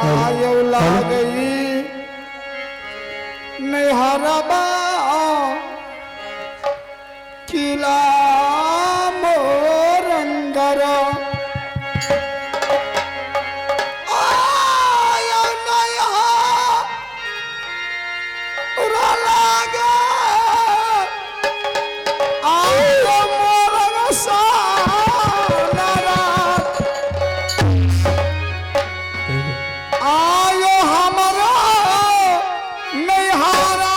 आयो लागई नैहरबा किला मोरंगर आयो नैहर लागे आयो मोरंग सानरा आयो हमरा नैहरा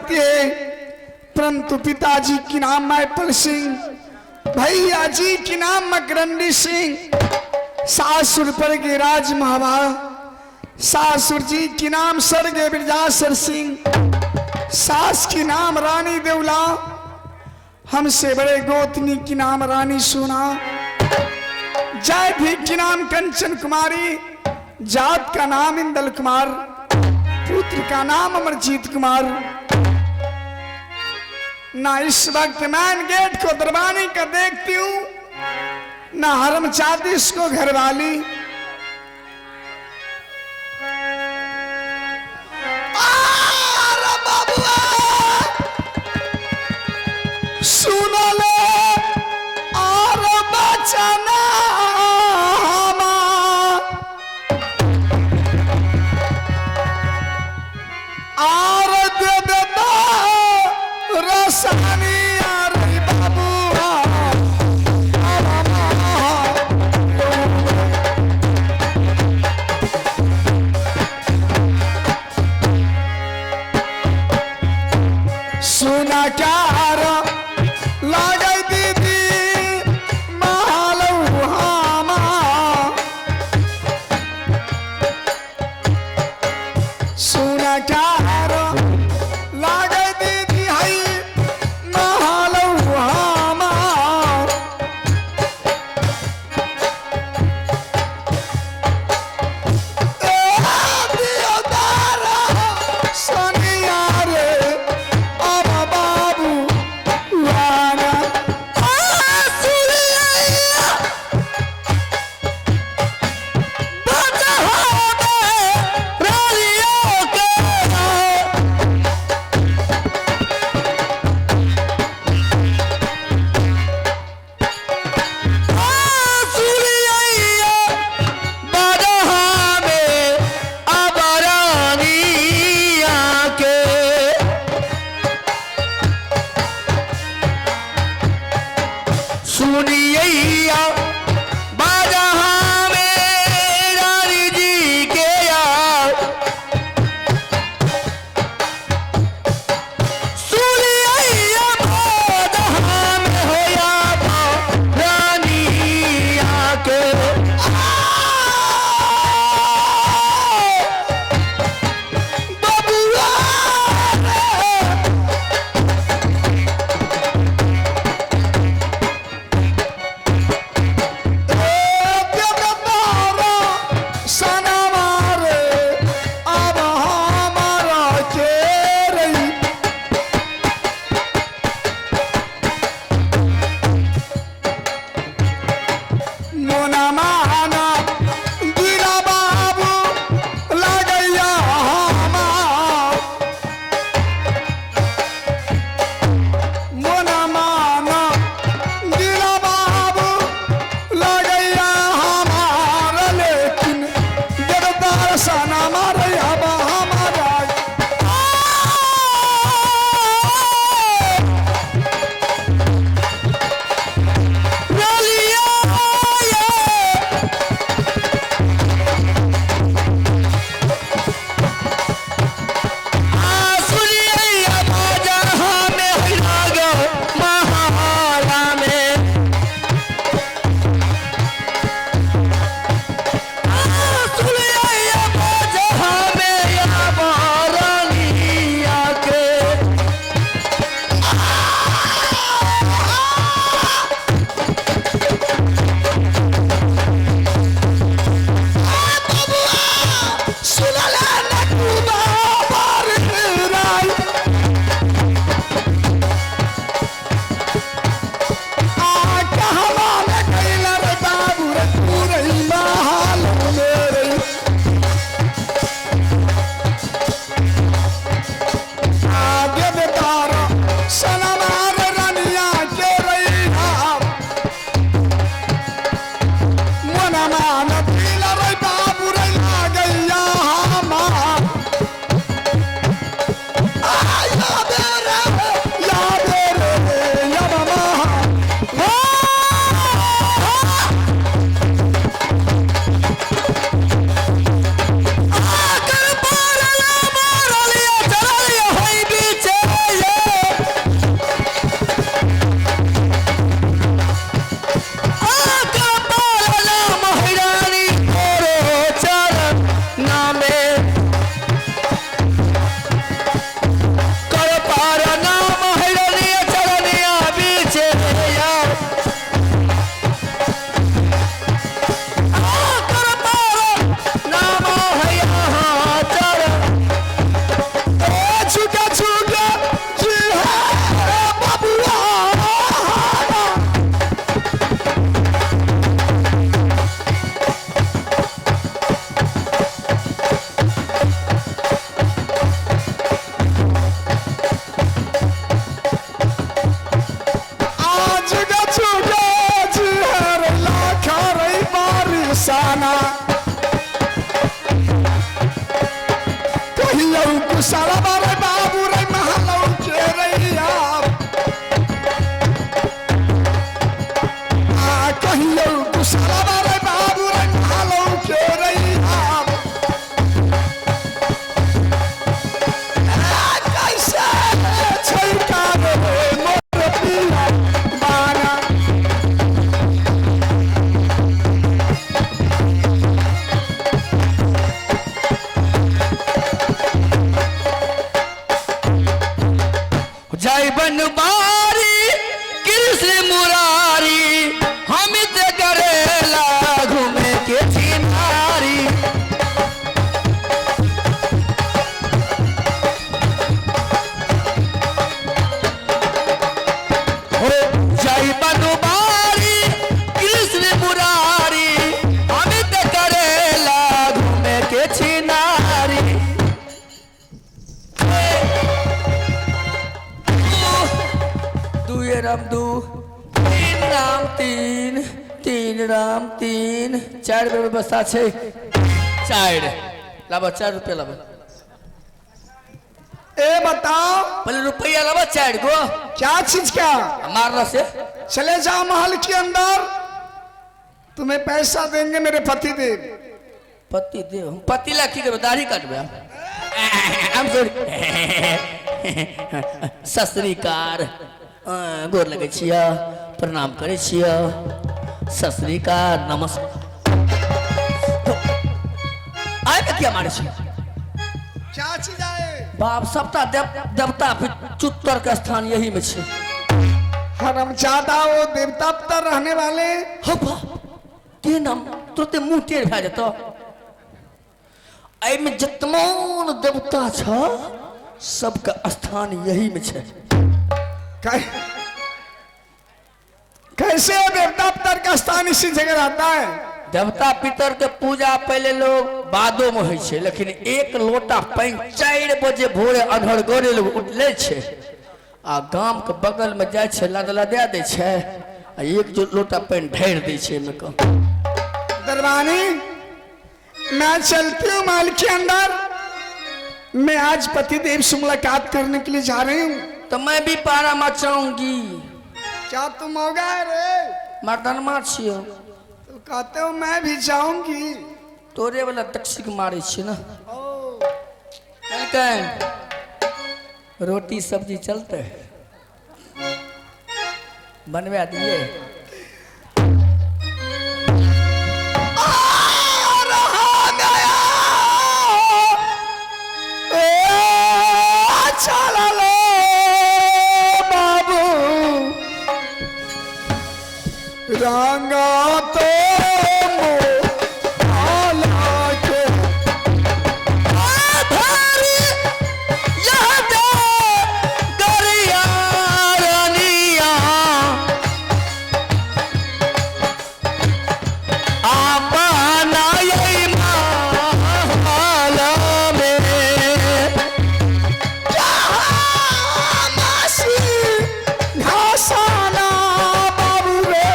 पड़ती है, परंतु पिताजी की नाम मैपल सिंह, भैया जी की नाम मकरंडी सिंह, सासुर पर के राज महाभा, सासुर जी की नाम सरगे बिरजासर सिंह, सास की नाम रानी देवला, हमसे बड़े गोतनी की नाम रानी सोना, जय भी की नाम कंचन कुमारी, जात का नाम इंदल कुमार, पुत्र का नाम अमरजीत कुमार। ना इस वक्त मैन गेट को दरबानी का देखती हूं, ना हरम चाहती इसको घरवाली। सुन ले और बचना और दे देता रसानी अरे बाबू। सुना क्या लागै दीदी मालू हामा, सुना क्या लागै दीदी हई मालू हामा। ए दियोदारा सोनिया रे अब बाबू वाना। सुनिया बाजहा में रानी जी के यार, सुनिया बाजहा में होया रानी आके। बबुआ रे। कुशल रे बाबू रे महलौ के रैया। आ कहियो कुशल रे बाबू रे महलौ के रैया। आ कैसे छैका रे मोर पिया बाना। जय बनवारी कृष्ण मुरारी, हम ते करेला घूमे के चिनारी। हो जय बनवारी कृष्ण मुरारी, हम ते करेला घूमे के चिनारी। दुए राम दू, तीन राम तीन, तीन राम तीन, चारि बेर व्यवस्था छै। चारि लाबऽ, 4 रुपया लाबऽ। ए बताओ पहले रुपया लाबऽ 4 गो। क्या चीज का? मारल से। चले जाओ महल के अंदर, तुम्हें पैसा देंगे मेरे पति देव। पति देव? हम पति ला की करबै? दाढ़ी काटबै हम? हम सॉरी, सत श्रीकार, गोर लगै छियै, प्रणाम करै छियै, सत श्रीकार, नमस्कार। आइ के किया मारै छी? क्या चीज आए? बाप, सबटा देवता चुत्तर के स्थान यही में छै। हरामजादा, वो देवता पिता रहने वाले। हो बाप, के नाम तुरते मुंह टेढ़ भए जेतौ। एहिमे जतमान देवता छ सबके स्थान यही में छै। कैसे देवता पितर का स्थान इसी जगह रहता है? देवता पितर के पूजा पहले लोग बादो में होइ छै, लेकिन एक लोटा पानि 4 बजे भोरे अन्हरगरे लोग उठले छै आ गाम के बगल में जाइ छै, लद लदा दै छै आ एक जो लोटा पानि ढारि दै छै एहिमे के। दरबानी, मैं चलती हूँ महल के अंदर, मैं आज पतिदेव से मुलाकात करने के लिए जा रही हूँ। तो मैं भी पारा मचाऊंगी। क्या तुम हो गए रे? मर्दनमा छियो। तो कहते हो मैं भी जाऊंगी। तोरे वाला दक्षिण मारे छियै ना। कहलकै रोटी सब्जी चलते बनवा दिए। रहा गया ए चला लो बाबू रंगा तो मोला के आधारी यह दे गरिया रानिया, आपना यही माल में। मासी घासाना बाबू रे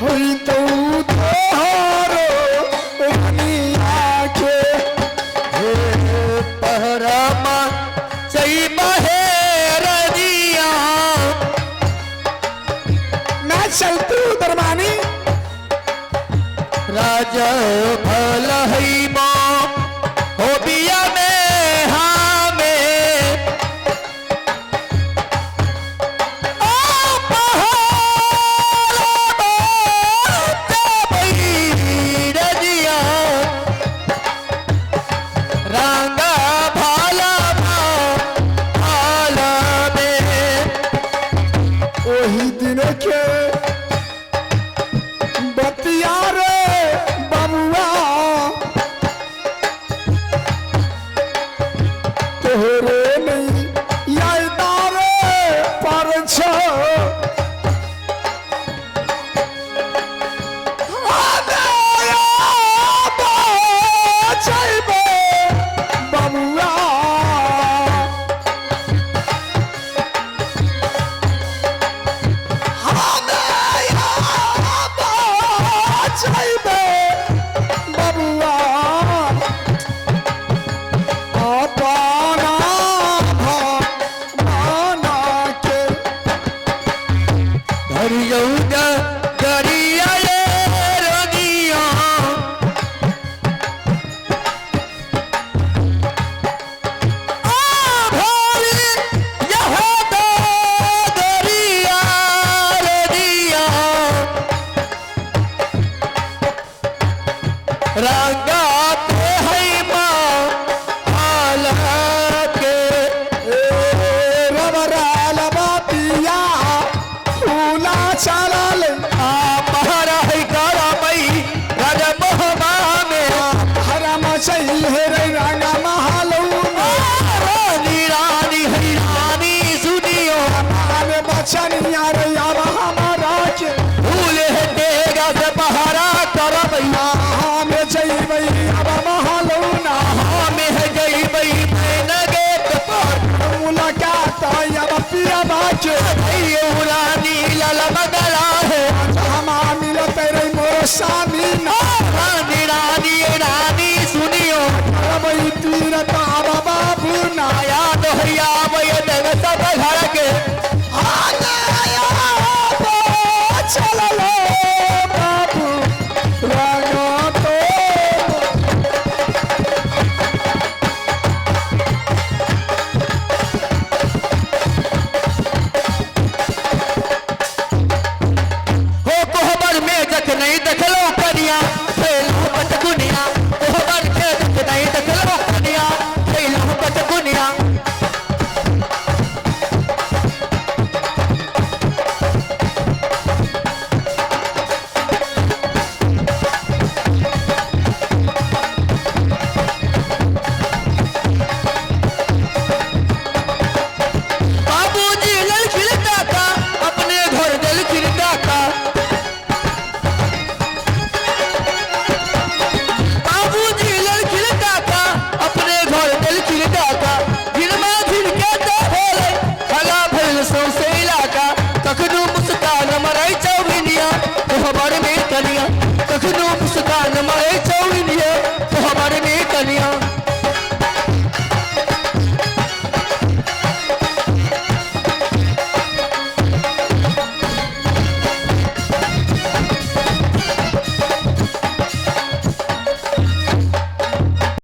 हुई तो तोहरो बनिया के। हे पहरमा चई बहेरदिया। मैं चलती हूँ दरबानी। राजा भल हईबो हो बिया में हामे। ओ पहरमा चई रंगा भाला भाला में। ओही दिन के बतिया रे बबुआ तोहरे नहीं यादारे पर छो। बबुआ बबुआ। भरियौ दरिया रे रनिया। आ भरी यह दरिया रनिया। रंगाते है माँ आला के। रबराल बापिया फूला चलल। आ पहरा है करमई राजा मोहमा में। हरा मचई हे रे रंगा महालू। रानी रानी है रानी सुनियो। हमारे बचनिया रे आवा हमारा के। भूल है देगा से पहरा करमई। हमें जइबै आवा महालू ना। हमें है जइबै मैन गेट पर। मुलाकात आवा पिया बाके। भैया रानी लाल बगला है। हमा मिलत रे मोर सामी ना। रानी रानी रानी सुनियो। रबई तीरथ आवा बाबू ना। आया दोहरिया वय दग सब घर के। चलल बाबू रंग तो। हो कोहबर में जख नहीं देखलो कनिया खेलू पचकुनिया। कोहबर में जख नहीं देखलो कनिया खेलू पचकुनिया। बाबूजी ललखिल काका अपने घर दलखिल काका। बाबूजी ललखिल काका अपने घर दलखिल काका। गिरमा घिर के तो होले हला भइल सौंसे इलाका। कखनो मुस्कान मरै चौबिनिया कोहबर में कनिया।